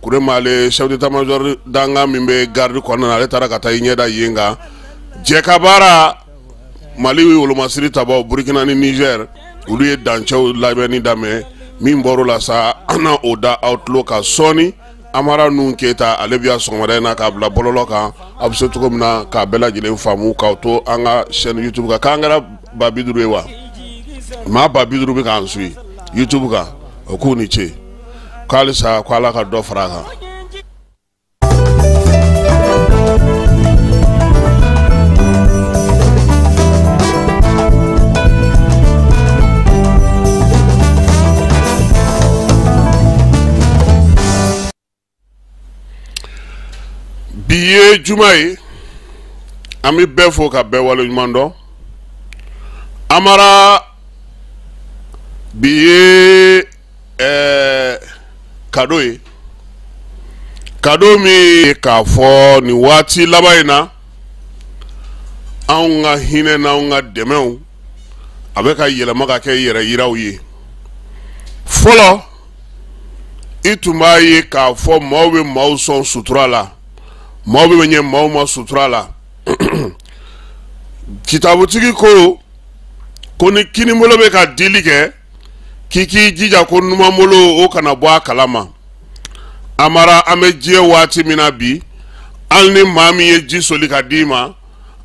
Kurema ale chef d'état major dankan min bɛ garde kɔnɔna na, ale taara ka taa i ɲɛda yen kan. Jɛkabaara Mali wolomasiri tabaw Burkina ni Niger, olu ye dancɛw labɛnni daminɛ. Min bɔr'o la sa, an na o da aw tulo kan sɔɔni. Amara Nuhun Keyita ale bɛ yan sɔgɔmada in na k'a bila bɔlɔlɔ kan, aw bɛ se cogo min na k'a bɛɛ lajɛlen faamu k'aw to an ka chaîne YouTube kan. K'an kɛra 50 000 ye wa? Maa 50 000 bɛ k'an suit YouTube kan, o k'u ni ce. K'alisa ko Ala ka dɔ fara a kan. Bi ye juma ye, an bɛ bɛɛ fo ka bɛɛ waleɲuman dɔn. Amara, bi ye kado ye, kado min k'a fɔ nin waati laban in na, anw ka hinɛ n'anw ka dɛmɛw a bɛ ka yɛlɛma ka kɛ yɛrɛ yiraw ye. Fɔlɔ i tun b'a ye k'a fɔ maaw bɛ maaw sɔn sutura la, maaw bɛ ɲɛ maaw ma sutura la. Kitabutigi ko ko ni kinibolo bɛ ka dili kɛ, k'i k'i jija ko numanbolo o kana bɔ a kalama. Amara, an bɛ diɲɛ waati min na bi, hali ni maa min ye ji soli ka d'i ma,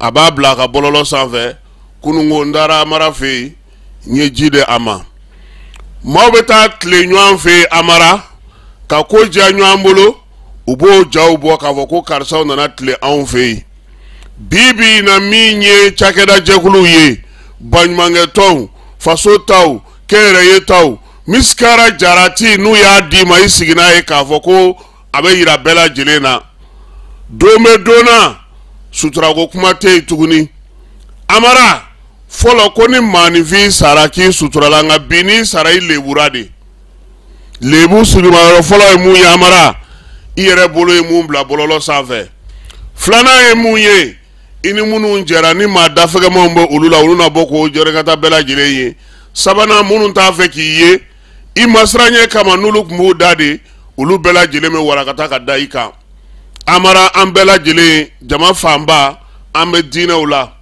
a b'a bila a ka bɔlɔlɔ sanfɛ. Kununko n taara Amara fɛ yen, n ye ji di a ma. Maaw bɛ taa tile ɲɔgɔn fɛ yen Amara, ka ko diya ɲɔgɔn bolo, u b'o jaw bɔ k'a fɔ ko karisaw nana tile anw fɛ yen. Bi bi in na, min ye cakɛda jɛkuluw ye, baɲumankɛtɔnw, faso taw, kɛnyɛrɛye taw, misikara jarati n'u y'a d'i ma, i sigi n'a ye k'a fɔ ko a bɛ yira bɛɛ lajɛlen na. Don bɛ don na, suturako kuma tɛ yen tuguni. Amara, fɔlɔ ko ni maaninfin sara k'i suturala, nka bi n'i sara i lebura de. Lebu surumayɔrɔ fɔlɔ ye mun ye Amara? I yɛrɛ bolo ye mun bila bɔlɔlɔ sanfɛ. Filanan ye mun ye? I ni minnu jɛra, ni maa dafɛgɛmanw bɛ olu la, olu na bɔ k'o jɛrɛkata bɛɛ lajɛlen ye. Sabanan, minnu t'a fɛ k'i ye i masiranɲɛ kama, n'olu tun b'u da de, olu bɛɛ lajɛlen bɛ warakata ka da i kan. Amara, an bɛɛ lajɛlen jama fanba an bɛ diinɛw la,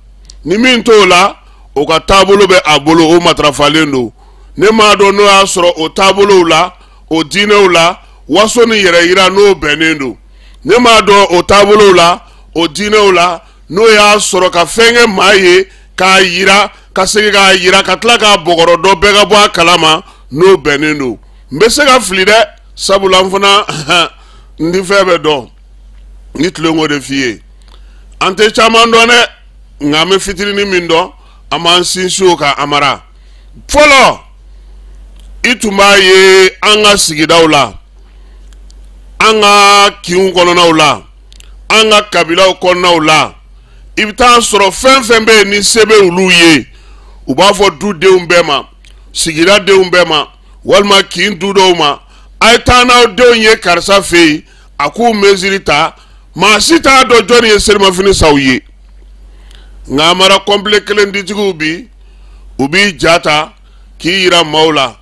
ni min t'o la, o ka taabolo bɛ a bolo, o matarafalen don. Ne m'a dɔn n'o y'a sɔrɔ o taabolow la, o diinɛw la, waso ni yɛrɛ yira n'o bɛnnen don. Ne m'a dɔn o taabolow la, o diinɛw la, n'o y'a sɔrɔ ka fɛn kɛ maa ye k'a yira, ka segin k'a yira, ka tila k'a bɔgɔrɔ dɔ bɛɛ ka bɔ a kalama, n'o bɛnnen don. N bɛ se ka fili dɛ, sabula n fana n ti fɛn bɛɛ dɔn. Ni tilen k'o de f'i ye, an tɛ caman dɔn dɛ, nka an bɛ fitirinin min dɔn, an b'an sinsin o kan. Amara, fɔlɔ i tun b'a ye an ka sigidaw la, an ka kinw kɔnɔnaw la, an ka kabilaw kɔnɔnaw la, i bɛ taa sɔrɔ fɛn fɛn bɛ yen ni se bɛ olu ye, u b'a fɔ dudenw bɛɛ ma, sigida denw bɛɛ ma, walima kin du dɔw ma, a ye taa n'aw denw ye karisa fɛ yen, a k'u mesiri ta. Maa si t'a dɔn jɔnni ye selimafini san u ye. Nka Amara, kɔnpile kelen ditigiw bi, u b'i ja ta k'i yira maaw la.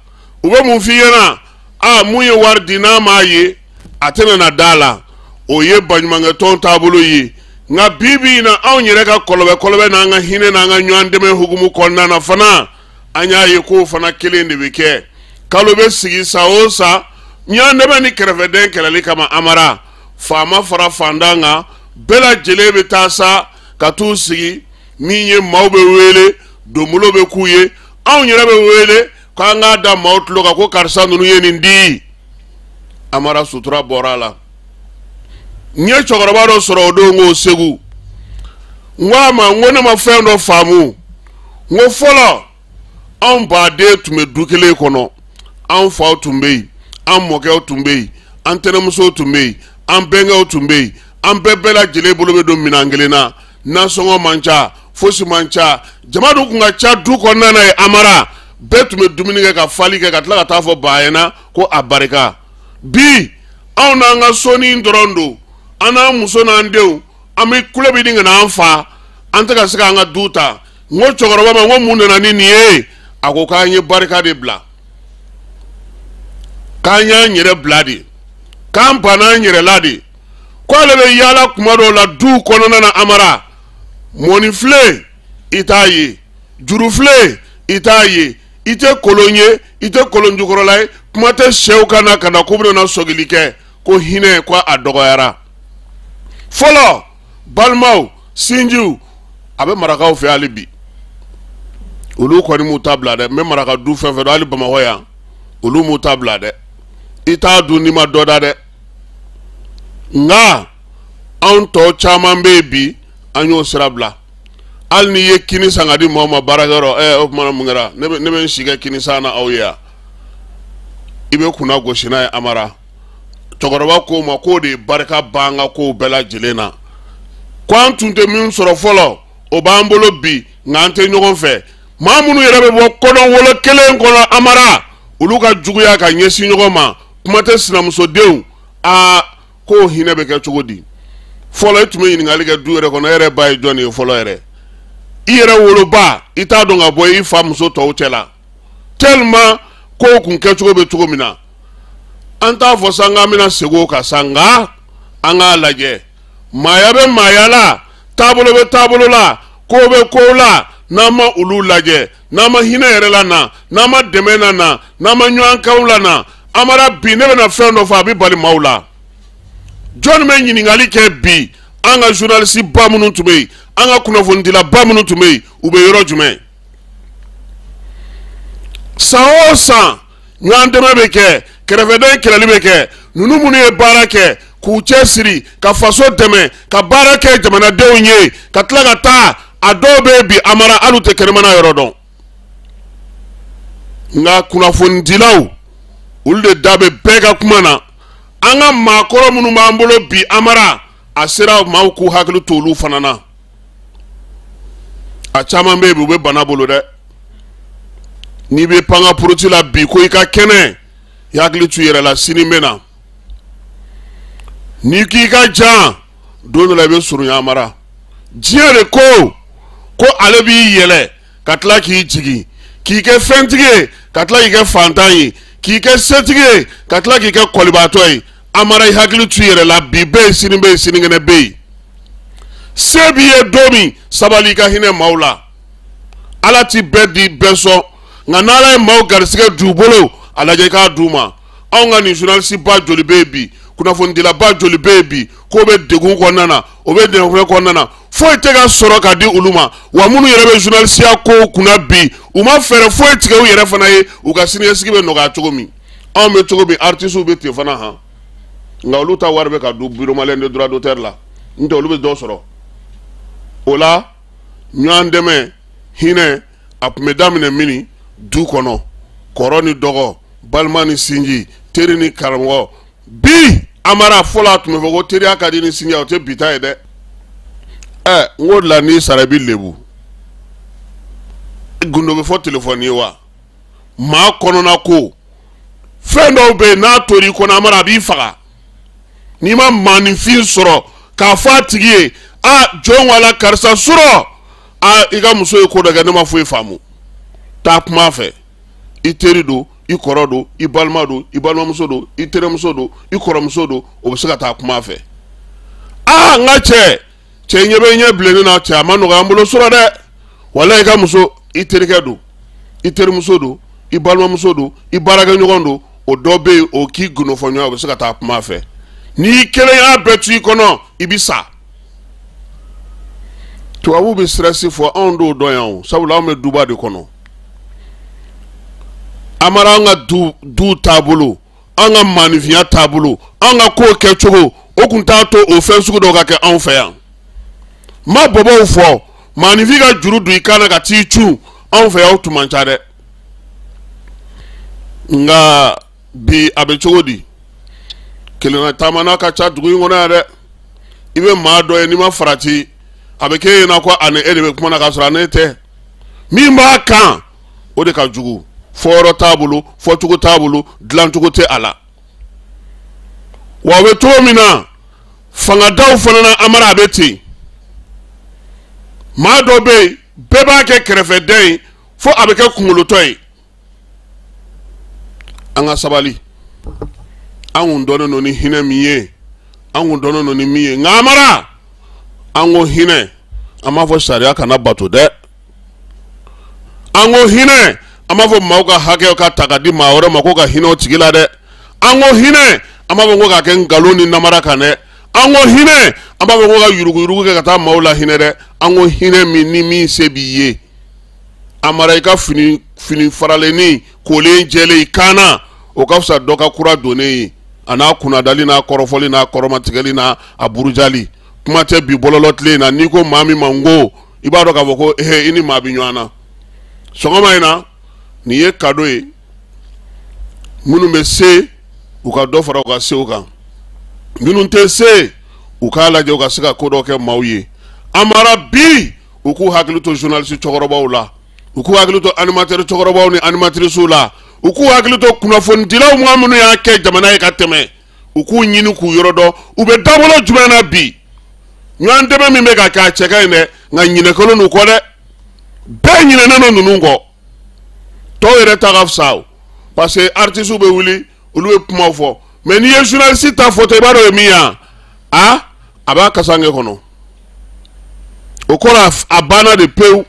U bɛ mun f'i ɲɛna? A mun ye wari di n'a m'a ye, a tɛna na da la. O ye baɲumankɛtɔn taabolo ye. Nka bi bi in na, anw yɛrɛ ka kɔlɔbɛ kɔlɔbɛ n'an ka hinɛ n'an ka ɲɔgɔn dɛmɛ hukumu kɔnɔna na fana, an y'a ye k'o fana kelen de bɛ kɛ. Kalo bɛ sigi san o san ɲɔgɔn dɛmɛ ni kɛrɛfɛdɛn kɛlɛli kama. Amara, faama fara fantan kan, bɛɛ lajɛlen bɛ taa sa ka t'u sigi. Min ye maaw bɛ wele, donbolo bɛ k'u ye, anw yɛrɛ bɛ wele k'an k'a da maaw tulo kan ko karisa ninnu ye nin di. Amara, sutura bɔra a la. N ye cɛkɔrɔba dɔ sɔrɔ o don ko Segu. N ko a ma, n ko ne ma fɛn dɔ faamu. N ko fɔlɔ anw baden tun bɛ du kelen kɔnɔ, anw faw tun bɛ yen, an mɔkɛw tun bɛ yen, an tɛnɛmusow tun bɛ yen, an bɛnkɛw tun bɛ yen, an bɛɛ bɛɛ lajɛlen bolo bɛ don minɛn kelen na. Nasɔngɔ man ca, fosi man ca, jama dun tun ka ca du kɔnɔna na ye. Amara, bɛɛ tun bɛ dumuni kɛ ka fali kɛ ka tila ka taa fɔ ba ɲɛna ko a barika. Bi anw n'an ka soni dɔrɔn don, an n'an muso n'an denw, an bɛ kule bɛ ɲini ka n'an fa, an tɛ ka se k'an ka du ta. N ko cɛkɔrɔba ma, n ko mun nana ni nin ye? A ko k'an ye barika de bila, k'an y'an yɛrɛ bila de. K'an banna an yɛrɛ la de. Ko ale bɛ yaala kuma dɔw la duw kɔnɔna na Amara, mɔnifilen i t'a ye, jurufilen i t'a ye, i tɛ kolon ye, i tɛ kolon jukɔrɔla ye, kuma tɛ sɛw ka na ka na k'u bɛna sɔgili kɛ, ko hinɛ ko a dɔgɔyara. Fɔlɔ balimaw, sinjiw, a bɛ marakaw fɛ hali bi, olu kɔni m'u ta bila dɛ. N bɛ maraka du fɛn fɛn dɔn hali Bamakɔ yan, olu m'u ta bila dɛ. I t'a dun n'i ma dɔ da dɛ. Nka anw tɔ caman bɛ yen bi, an y'o sira bila. Hali n'i ye kini san ka di maaw ma baarakɛyɔrɔ, o tuma mun kɛra? Ne bɛ n si kɛ kini san na aw ye yan. I bɛ kunna gosi n'a ye Amara. Cɛkɔrɔba k'o ma k'o de ye barika ban ka kow bɛɛ lajɛlen na, ko an tun tɛ min sɔrɔ fɔlɔ o b'an bolo bi, nka an tɛ ɲɔgɔn fɛ. Maa minnu yɛrɛ bɛ bɔ kɔnɔwolo kelen kɔnɔ Amara, olu ka juguya ka ɲɛsin ɲɔgɔn ma, kuma tɛ sinamusodenw. Aa, k'o hinɛ bɛ kɛ cogo di? Fɔlɔ i tun bɛ ɲininkali kɛ du yɛrɛ kɔnɔ, e yɛrɛ ba ye jɔn ye fɔlɔ yɛrɛ? I yɛrɛ woloba, i t'a dɔn ka bɔ i fa muso tɔw cɛ la, tellement kow kun kɛcogo bɛ cogo min na. An t'a fɔ sa k'an bɛna segin o kan sa, nka an k'a lajɛ, maaya bɛ maaya la, taabolo bɛ taabolo la, ko bɛ ko la. N'an ma olu lajɛ, n'an ma hinɛ yɛrɛ la na, n'an ma dɛmɛ na na, n'an ma ɲɔgɔn kanw la na, Amara, bi ne bɛna fɛn dɔ fɔ, a bɛ bali maaw la. Jɔnni bɛ ɲininkali kɛ bi? An ka journaliste ba minnu tun bɛ yen, an ka kunnafonidila ba minnu tun bɛ yen, u bɛ yɔrɔ jumɛn? San o san ɲɔgɔn dɛmɛ bɛ kɛ, kɛrɛfɛden kɛlɛli bɛ kɛ. Ninnu minnu ye baara kɛ k'u cɛ siri ka faso dɛmɛ, ka baara kɛ jamanadenw ye, ka tila ka taa, a dɔw bɛ yen bi Amara, hali u tɛ kɛnɛmana yɔrɔ dɔn. Nka kunnafonidilaw, olu de da bɛ bɛɛ ka kuma na. An ka maakɔrɔ minnu b'an bolo bi Amara, a sera maaw k'u hakili to olu fana na. A caman bɛ yen bi, u bɛ bana bolo dɛ. N'i bɛ panga puruti la bi ko i ka kɛnɛ, i hakili t'u yɛrɛ la, sini bɛ na. N'i k'i ka jan, don dɔ la i bɛ surunya Amara. Diɲɛ de ko ko ale b'i yɛlɛ ka tila k'i jigin, k'i kɛ fɛntigi ye ka tila k'i kɛ fantan ye, k'i kɛ setigi ye ka tila k'i kɛ kɔlibaatɔ ye. Amara, i hakili t'u yɛrɛ la, bi bɛ yen, sini bɛ yen, sinikɛnɛ bɛ yen. Se b'i ye don min, sabali, i ka hinɛ maaw la. Ala ti bɛɛ di bɛɛ sɔn, nka n'Ala ye maaw garisɛgɛ d'u bolo, a lajɛ i k'a d'u ma. Anw ka nin journaliste ba joli bɛ yen bi, kunnafonidila ba joli bɛ yen bi, k'o bɛ degun kɔnɔna na, o bɛ degun kɔnɔna na, foyi tɛ ka sɔrɔ ka di olu ma. Wa minnu yɛrɛ bɛ journalisiya kow kunna bi, u ma fɛɛrɛ foyi tigɛ u yɛrɛ fana ye u ka siniɲɛsigi bɛ nɔgɔya cogo min. Anw bɛ cogo min, artistes bɛ ten fana han, nka olu ta wari bɛ ka dun Bureau malien de droit d'auteur la, n'o tɛ olu bɛ dɔ sɔrɔ o la. Ɲɔgɔn dɛmɛ, hinɛ, a tun bɛ daminɛ min du kɔnɔ, kɔrɔ ni dɔgɔ, balima ni sinji, teri ni karamɔgɔ. Bi Amara, fɔlɔ a tun bɛ fɔ ko teriya ka di ni sinji, o tɛ bi ta ye dɛ. N ko la, n'i sara i bɛ lebu, gundo bɛ fɔ telefɔni ye wa. Maa kɔnɔna ko fɛn dɔw bɛ yen, n'a tor'i kɔnɔ Amara, a b'i faga. N'i ma maaninfin sɔrɔ k'a fɔ a tigi ye, a jɔn wala karisa sɔrɔ, a i ka muso ye ko dɔ kɛ, ne ma foyi faamu, taa kuma a fɛ. I teri don, i kɔrɔ don, i balima don, i balimamuso don, i terimuso don, i kɔrɔmuso don, o bɛ se ka taa kuma a fɛ. Aa, n ka cɛ, cɛ ɲɛ bɛ ɲɛ bilenni na, cɛ a ma nɔgɔya an bolo sɔrɔ dɛ. Walayi, i ka muso, i terikɛ don, i terimuso don, i balimamuso don, i baarakɛɲɔgɔn don, o dɔ bɛ yen, o k'i gundofɔɲɔgɔn, o bɛ se ka taa kuma a fɛ. N'i kelen y'a bɛɛ to i kɔnɔ, i bɛ sa. Tubabuw bɛ stress fɔ, anw t'o dɔn yan o, sabula anw bɛ duba de kɔnɔ. Amara, an ka du taabolo, an ka maaninfinya taabolo, an ka kow kɛcogo, o tun t'a to o fɛn sugu dɔw ka kɛ anw fɛ yan. N ma bɔbɔw fɔ, maaninfin ka juru don i kan na ka t'i cun, anw fɛ yan o tun man ca dɛ. Nka bi a bɛ cogo di? Kelenna taamana ka ca dugu in kɔnɔ yan dɛ. I bɛ maa dɔ ye, n'i ma farati, a bɛ k'e ɲɛna ko a ni e de bɛ kuma na, k'a sɔrɔ a n'e tɛ. Min b'a kan, o de ka jugu. Fɔyɔrɔ t'a bolo, fɔcogo t'a bolo, dilancogo tɛ a la. Wa o bɛ cogo min na, fangadaw fana na Amara, a bɛ ten. Maa dɔ bɛ yen, bɛɛ b'a kɛ kɛrɛfɛdɛn ye, fo a bɛ kɛ kunkolotɔ ye. An ka sabali, An kun dɔnnen don ni hinɛ min ye, an kun dɔnnen don ni min ye, nka Amara, an ko hinɛ, an b'a fɔ sariya kana bato dɛ. An ko hinɛ, an b'a fɔ maaw ka hakɛ ka ta ka di maa wɛrɛ ma ko ka hinɛ o tigi la dɛ. An ko hinɛ, an b'a fɔ ko k'a kɛ nkalon ni namara kan dɛ. An ko hinɛ, an b'a fɔ ko ka yuruguyurugu kɛ ka taa maaw la hinɛ dɛ. An ko hinɛ min ni min se b'i ye. Amara, i ka fini fini faralenni kolen jɛlen i kan na, o ka fisa dɔ ka kura donnen ye, a n'a kunnadali n'a kɔrɔfɔli n'a kɔrɔmatigɛli n'a a burujali. Kuma tɛ bi bɔlɔlɔ tile in na, n'i ko maa min ma n ko, i b'a dɔn k'a fɔ ko ehe, i ni maa bɛ ɲɔgɔn na. Sɔgɔma in na, nin ye kado ye, minnu bɛ se u ka dɔ fara u ka sew kan, minnu tɛ se u k'a lajɛ u ka se ka ko dɔ kɛ maaw ye. Amara, bi u k'u hakili to journaliste cɛkɔrɔbaw la, u k'u hakili to animateur cɛkɔrɔbaw ni animatrices la, u k'u hakili to kunnafonidilaw maa minnu y'a kɛ jamana ye ka tɛmɛ, u k'u ɲini k'u yɔrɔ dɔn u bɛ dabolo jumɛn na bi. Ɲɔgɔn dɛmɛ min bɛ ka kɛ, a cɛ ka ɲi dɛ, nka ɲinɛ kɛlen n'u kɔ dɛ, bɛɛ ɲinɛnen don ninnu kɔ. Tɔw yɛrɛ ta ka fisa o, parce que artistes bɛ wuli, olu bɛ kumaw fɔ, mais n'i ye journaliste ta fɔtɔ, i b'a dɔn o ye min ye, a b'a kasange kɔnɔ, o kɔrɔ a banna de pewu,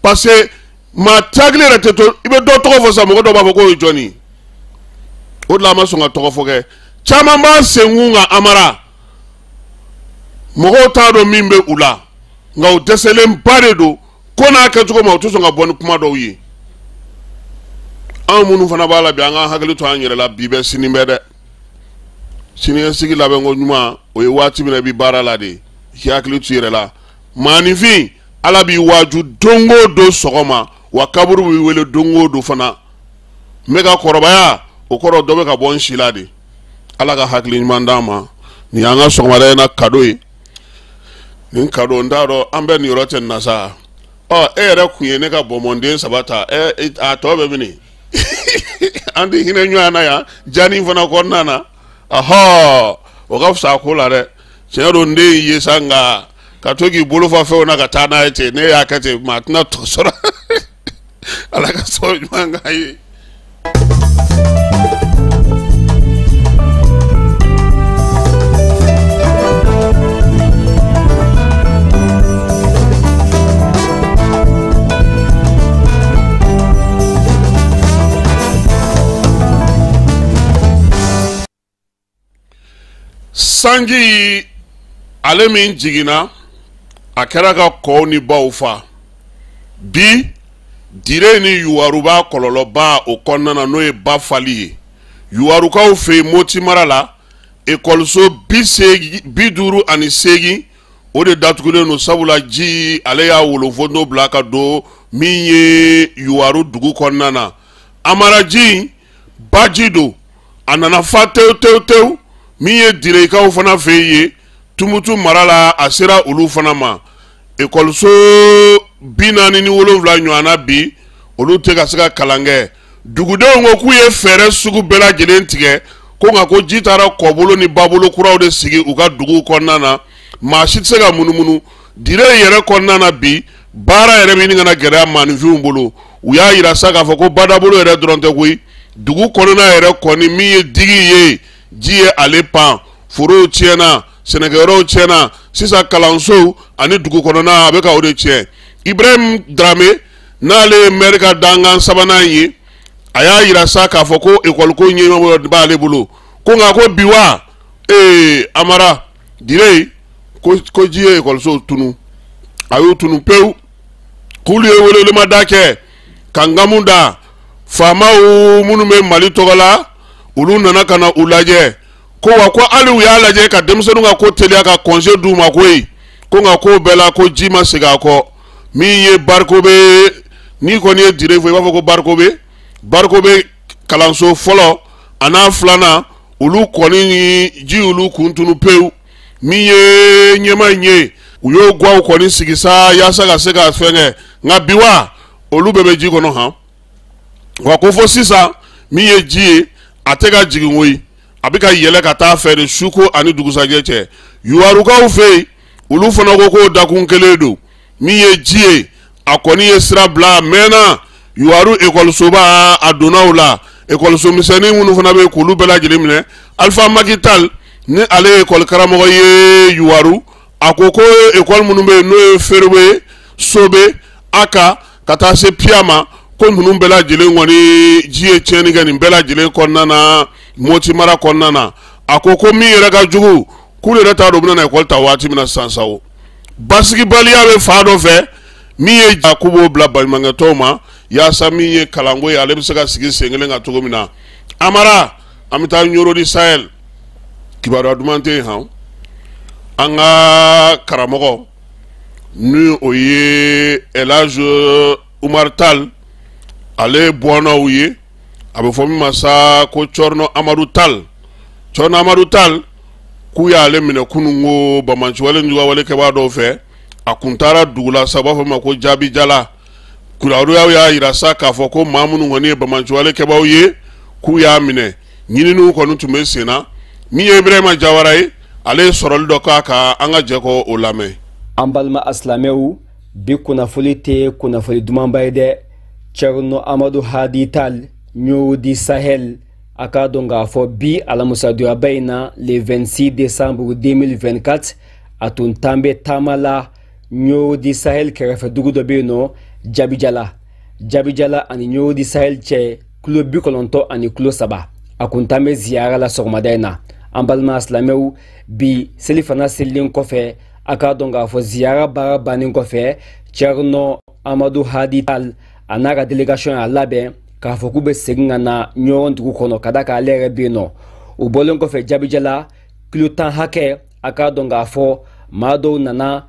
parce que maa hakili yɛrɛ tɛ to. I bɛ dɔ tɔgɔ fɔ sisan, mɔgɔ dɔw b'a fɔ k'o ye jɔnni ye. O de la an ma sɔn ka tɔgɔ fɔ kɛ. Caman b'a senkun kan Amara, mɔgɔw t'a dɔn min bɛ u la, nka u dɛsɛlenba de don ko n'a kɛcogo ma, u tɛ sɔn ka bɔ ni kuma dɔw ye. Anw minnu fana b'a la bi, an k'an hakili to an yɛrɛ la, bi bɛ sini bɛ dɛ. Siniɲɛsigi labɛnko ɲuman, o ye waati min na i bɛ baara la de, i k'i hakili to i yɛrɛ la. Maaninfin, Ala b'i waaju don o don sɔgɔma, wa kaburu b'i wele don o don fana. N bɛ ka kɔrɔbaya, o kɔrɔ dɔ bɛ ka bɔ n si la de. Ala ka hakili ɲuman d'an ma. Nin y'an ka sɔgɔmada in na kado ye. Nin kado, n t'a dɔn an bɛɛ nin yɔrɔ tɛ nin na sa. Ɔ, e yɛrɛ kun ye ne ka bɔnbɔnden 3 ta, ɛ, a tɔ bɛ mini? An tɛ hinɛ ɲɔgɔn na yan jani fana kɔnɔna na. Ɔhɔ, o ka fisa a ko la dɛ. Tiɲɛ don, n den y'i ye sa, nka ka to k'i bolo fa fɛnw na ka taa n'a ye ten, ne y'a kɛ ten, maa tɛna tɔ sɔrɔ. Ala ka sababu ɲuman k'an ye. Sanji ale min jiginna, a kɛra ka kɔw ni baw fa. Bi dire ni yuwaru b'a kɔlɔlɔba o kɔnɔna na, n'o ye ba fali ye. Yuwarukaw fɛ yen Moti mara la, ekɔliso 58 o de datugulen don, sabula ji ale y'a wolofondo bila ka don min ye yuwaru dugu kɔnɔna na. Amara, ji baji don, a nana fa tewu tewu tewu. Min ye direkaw fana fɛ yen Tumutu mara la, a sera olu fana ma. Ekɔliso 47 ɲɔgɔnna bi, olu tɛ ka se ka kalan kɛ. Dugudenw ko k'u ye fɛɛrɛ sugu bɛɛ lajɛlen tigɛ, ko nka ko ji taara kɔbolo ni babolo kuraw de sigi u ka duguw kɔnɔna na, maa si tɛ se ka munumunu dire yɛrɛ kɔnɔna na. Bi baara yɛrɛ bɛ ɲini ka na gɛlɛya maaninfinw bolo. U y'a yira sa k'a fɔ ko badabolo yɛrɛ dɔrɔn tɛ koyi, dugu kɔnɔna yɛrɛ kɔni, min ye digi ye, ji ye ale pan, forow tiɲɛna, sɛnɛkɛyɔrɔw tiɲɛna, sisan kalansow ani dugu kɔnɔna a bɛ ka o de tiɲɛ. Ibrahim Darame, n'ale ye mɛri ka dankan sabanan ye, a y'a yira sa k'a fɔ ko ekɔliko ɲɛmɔgɔ b'ale bolo, ko nka ko bi wa ee Amara dire ko ji ye ekɔlisow tunu, a y'u tunu pewu. K'olu ye welewelemada kɛ ka nkamu da faamaw minnu bɛ Mali tɔgɔ la, olu nana ka na u lajɛ, ko wa ko hali u y'a lajɛ ka denmisɛnninw ka ko teliya ka congé d'u ma koyi, ko nka k'o bɛɛ la ko ji ma segin a kɔ. Min ye Barikobe, n'i kɔni ye dire fɔ, i b'a fɔ ko Barikobe, Barikobe kalanso fɔlɔ a n'a filanan, olu kɔni ni ji olu kun tunu pewu. Min ye ɲɛma in ye, u y'o gwaw kɔni sigi sa yaasa ka se ka fɛn kɛ, nka bi wa olu bɛɛ bɛ ji kɔnɔ han. Wa ko fo sisan min ye ji ye, a tɛ ka jigin koyi, a bɛ ka yɛlɛ ka taa fɛ de suko ani dugusajɛ cɛ. Yuwarukaw fɛ yen, olu fana ko k'o dakun kelen don. Min ye ji ye, a kɔni ye sira bila a mɛnna. Yuwaru ekɔlisoba, a donna o la. Ekɔliso misɛnnin minnu fana bɛ yen, k'olu bɛɛ lajɛlen minɛ. Alpha Macky Tall, ni ale ye ekɔli karamɔgɔ ye Yuwaru, a ko ko ekɔli minnu bɛ yen, n'o ye Ferobe, Sobe, Aka, ka taa se Piya ma, ko ninnu bɛɛ lajɛlen kɔni ji ye tiɲɛni kɛ nin bɛɛ lajɛlen kɔnɔna na, Moti mara kɔnɔna na. A ko ko min yɛrɛ ka jugu, k'olu yɛrɛ t'a dɔn u bɛna na ekɔli ta waati min na sisan sa. O basigibaliya bɛ fa dɔ fɛ min ye, k'u b'o bila baɲumankɛtɔnw ma, yaasa min ye kalanko ye, ale bɛ se ka sigi sen kelen kan cogo min na. Amara, an bɛ taa Ɲoro di Sahel. Kibaruya duman tɛ yen han. An ka karamɔgɔ, ni o ye Elhadj Umar Tall, ale bɔnnaw ye, a bɛ fɔ min ma sa ko Cɔrɔnɔ Amadu Tall. Cɔrɔnɔ Amadu Tall, k'u y'ale minɛ kunun ko banbaanciwale juguwale kɛbaa dɔw fɛ. A kun taara dugu la sa, u b'a fɔ ma ko Jaabijala. Kibaruyaw y'a yira sa k'a fɔ ko maa minnu kɔni ye banbaanciwale kɛbaaw ye, k'u y'a minɛ. Ɲininiw kɔni tun bɛ sen na. Min ye Ibrahima Jawara ye, ale ye sɔrɔli dɔ k'a kan, an ka jɛ k'o lamɛn. An balima asilamɛw, bi kunnafoli tɛ kunnafoli dumanba ye dɛ. Cɛrino Amadu Hadi Tal, Ɲoro di Sahel, a k'a dɔn k'a fɔ bi alamusadonyaba in na, le 26 décembre 2024, a tun tan bɛ taama la Ɲoro di Sahel kɛrɛfɛ dugu dɔ bɛ yen nɔ, Jabijala. Jabijala ani Ɲoro di Sahel cɛ, kilo 93. A kun tan bɛ ziyara la sɔgɔmada in na. An balima silamɛw, bi selifana selilen kɔfɛ, a k'a dɔn k'a fɔ ziyara baara bannen kɔfɛ, Cɛrino Amadu Hadi Tal a n'a ka délégation y'a labɛn k'a fɔ k'u bɛ segin ka na Ɲɔrɔn dugu kɔnɔ, ka da kan ale yɛrɛ bɛ yen nɔ. O bɔlen kɔfɛ Jabijala, kilo 10 hakɛ, a k'a dɔn k'a fɔ maa dɔw nana.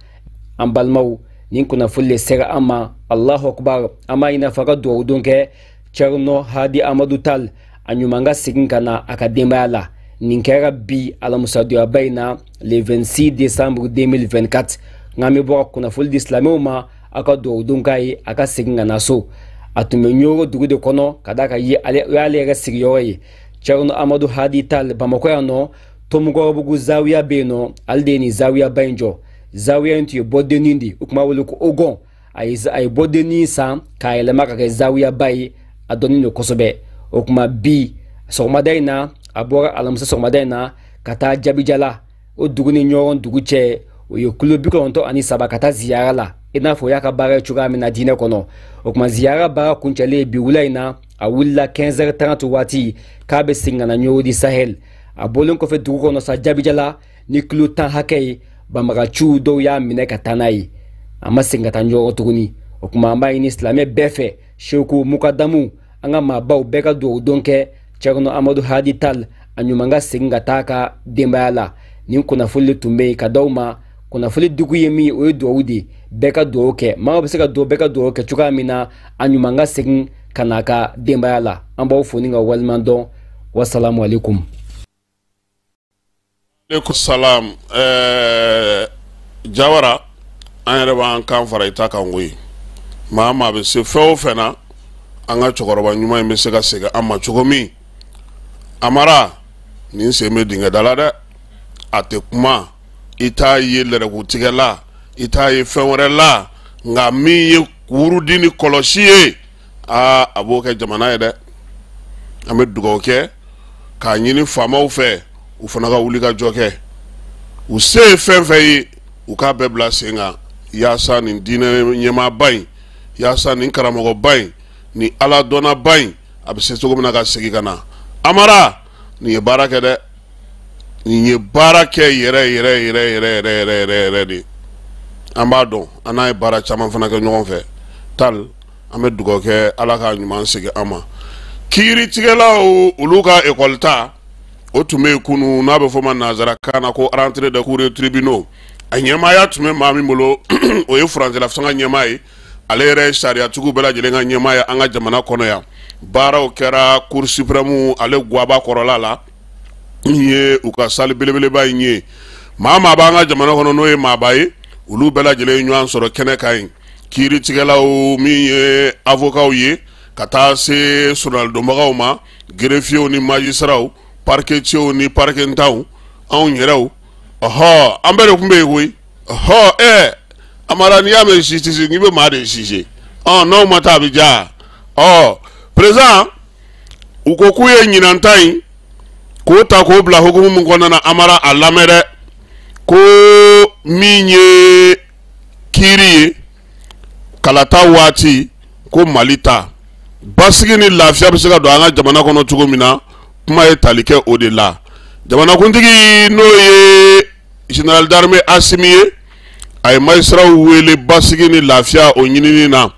An balimaw, nin kunnafoli de sera an ma. Allahu akbar. An b'a ɲini a fɛ a ka dugawu don kɛ Cɛrino Hadi Amadu Tal, a ɲuman ka segin ka na a ka denbaya la. Nin kɛra bi alamusadonyaba in na, le 26 décembre 2024. Nka an bɛ bɔ ka kunnafoli di silamɛw ma, aw ka dugawu don k'a ye, a ka segin ka na so. A tun bɛ Ɲoro dugu de kɔnɔ, ka d'a kan ale o y'ale yɛrɛ sigiyɔrɔ ye. Cɛrino Amadu Hadi Tal, Bamakɔ yan nɔ, Tomikɔrɔbugu zawiya bɛ yen nɔ, ale de ye nin zawiyaba in jɔ. Zawiya in tun ye bɔdennin de ye, u tun b'a wele ko Ogon. A ye bɔdennin san k'a yɛlɛma ka kɛ zawiyaba ye, a dɔnnen don kosɛbɛ. O tuma bi sɔgɔmada in na, a bɔra alamisa sɔgɔmada in na ka taa Jabijala, o dugu ni Ɲɔrɔn dugu cɛ, o ye kilo 93, ka taa ziyara la, i n'a fɔ o y'a ka baara ye cogoya min na diinɛ kɔnɔ. O tuma ziyara baara kuncɛlen bi wula in na, a wulila 15h30 waati k'a bɛ segin ka na Ɲoro di Sahel. A bɔlen kɔfɛ dugu kɔnɔ sa, Jabijala, ni kilo 10 hakɛ ye, banbagaciw dɔw y'a minɛ ka taa n'a ye. A ma segin ka taa Ɲɔrɔ tuguni. O tuma an b'a ɲini silamɛ bɛɛ fɛ, seku, mukadamu, an ka maabaw bɛɛ ka dugawu don kɛ Cɛrino Amadu Hadi Tal, a ɲuman ka segin ka taa ka denbaya la. Nin kunnafoli de tun bɛ yen ka d'aw ma. Kunnafoli dugu ye min ye, o ye dugawu de ye. Bɛɛ ka dugawu kɛ, maa bɛ se ka dugawu, bɛɛ ka dugawu kɛ cogoya min na, a ɲuman ka segin ka n'a ka denbaya la. An b'aw fo ni ka waleɲuman dɔn. Wasalamu aleykum. Aleykum salam. Jawara, an yɛrɛ b'an kan fara i ta kan koyi. Maa maa bɛ se fɛn o fɛn na, an ka cɛkɔrɔba ɲuman in bɛ se ka segin an ma cogo min. Amara, nin sen bɛ dingɛ da la dɛ. A tɛ kuma, i t'a ye lɛrɛkutigɛ la, i t'a ye fɛn wɛrɛ la, nka min ye wurudi ni kɔlɔsi ye, aa, a b'o kɛ jamana ye dɛ. An bɛ dugawu kɛ k'a ɲini faamaw fɛ, u fana ka wuli ka jɔ kɛ, u se ye fɛn fɛn ye, u k'a bɛɛ bila sen kan, yaasa nin diinɛ ɲɛmaaba in, yaasa nin karamɔgɔba in, nin ala dɔnnaba in, a bɛ se cogo min na ka segin ka na. Amara, nin ye baara kɛ dɛ, nin ye baara kɛ yɛrɛ yɛrɛ yɛrɛ yɛrɛ yɛrɛ yɛrɛ yɛrɛ yɛrɛ de. An b'a dɔn, an n'a ye baara caman fana kɛ ɲɔgɔn fɛ. Tal, an bɛ dugawu kɛ, Ala k'a ɲuman segin an ma. Kiiritigɛlaw, olu ka ekɔli ta, o tun bɛ yen kunun, n'a bɛ fɔ o ma nanzarakan na ko rentrée des cours et tribunaux. A ɲɛmaaya tun bɛ maa min bolo, o ye furancɛla fanga ɲɛmaa ye, ale yɛrɛ ye sariyatigiw bɛɛ lajɛlen ka ɲɛmaa ye an ka jamana kɔnɔ yan. Baaraw kɛra Cour suprême ale guwaba kɔrɔla la, ye u ka salle belebeleba in ye. Maa maa b'an ka jamana kɔnɔ, n'o ye maaba ye, olu bɛɛ lajɛlen ye ɲɔgɔn sɔrɔ kɛnɛ kan yen. Kiiritigɛlaw, min ye avocats ye, ka taa se soronalidonbagaw ma, greffiers ni magistrats, parquetiers ni parquetanw, anw yɛrɛw, ɔhɔ, an bɛɛ de tun bɛ yen koyi. Ɔhɔ, Amara, n'i y'a mɛn justice, n'i bɛ maa de juger, ɔ n'aw ma taa, a bɛ diya. Ɔ président, U ko k'u ye ɲinan ta in k'o ta k'o bila hukumu min kɔnɔna na, Amara, a lamɛn dɛ, ko min ye kiiri ye kalata waati, ko Mali ta basigi ni lafiya bɛ se ka don an ka jamana kɔnɔ cogo min na, kuma ye tali kɛ o de la. Jamanakuntigi, n'o ye général d'armée Asimi ye, a ye magistraw wele basigi ni lafiya o ɲinini na,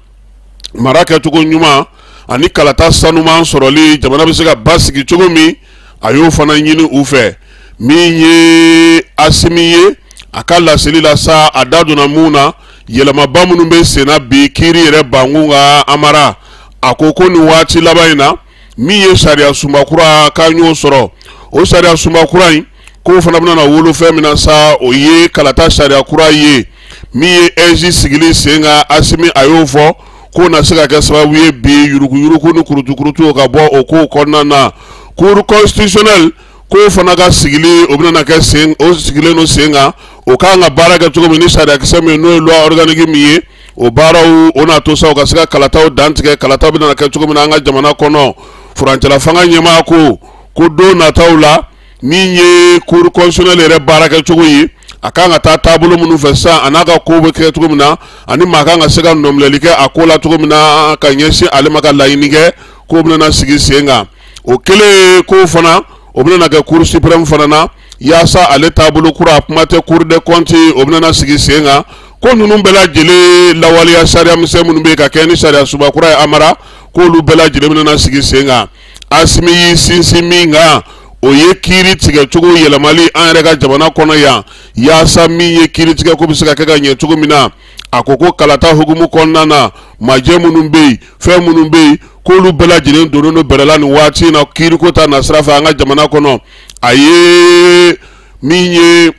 mara kɛcogo ɲuman ani kalata sanuman sɔrɔli, jamana bɛ se ka basigi cogo min, a y'o fana ɲini u fɛ. Min ye Asimi ye, a ka laseli la sa, a da donna mun na, yɛlɛmaba minnu bɛ senna bi kiiri yɛrɛ bankun ka, Amara, a ko ko nin waati laban in na, min ye sariya sunba kura k'an y'o sɔrɔ, o sariya sunba kura in, k'o fana bɛna wolo fɛn min na sa, o ye kalata sariya kura ye. Min ye AIGE sigili sen kan, Asimi a y'o fɔ k'o na se ka kɛ sababu ye bi yuruguyurugu ni kurutukurutu ka bɔ o kow kɔnɔna na. Cour constitutionnelle, k'o fana ka sigili, o bɛna kɛ sen, o sigilen don sen kan, o kan ka baara kɛ cogo min ni sariyakisɛ min, n'o ye loi organique min ye, o baaraw o n'a to sa, o ka se ka kalataw dantigɛ, kalataw bɛna kɛ cogo min na an ka jamana kɔnɔ. Furancɛla fanga ɲɛmaa ko ko don nataw la, min ye cour constitutionnelle yɛrɛ baara kɛcogo ye, a kan ka taa taabolo minnu fɛ sisan, a n'a ka kow bɛ kɛ cogo min na, ani maa kan ka se ka nɔminɛli kɛ a ko la cogo min na ka ɲɛsin ale ma, ka laɲini kɛ, k'o bɛna sigi sen kan. O kɛlen, k'o fana o bɛna kɛ cour suprême fana na, yaasa ale taabolo kura, kuma tɛ cour des comptes, o bɛna sigi sen kan. Ko ninnu bɛɛ lajɛlen lawaleya sariya misɛn minnu bɛ yen ka kɛ ni sariya suba kura ye, Amara, k'olu bɛɛ lajɛlen bɛna sigi sen kan. Asimi y'i sinsin min kan, o ye kiiri tigɛcogo yɛlɛmali an yɛrɛ ka jamana kɔnɔ yan, yaasa min ye kiiri tigɛ ko bɛ se ka kɛ ka ɲɛ cogo min na. A ko ko kalata hukumu kɔnɔna na, majɛ minnu bɛ yen, fɛn minnu bɛ yen, k'olu bɛɛ lajɛlen donnen don bɛrɛ la nin waati in na kiiriko ta nasira fɛ an ka jamana kɔnɔ. A ye min ye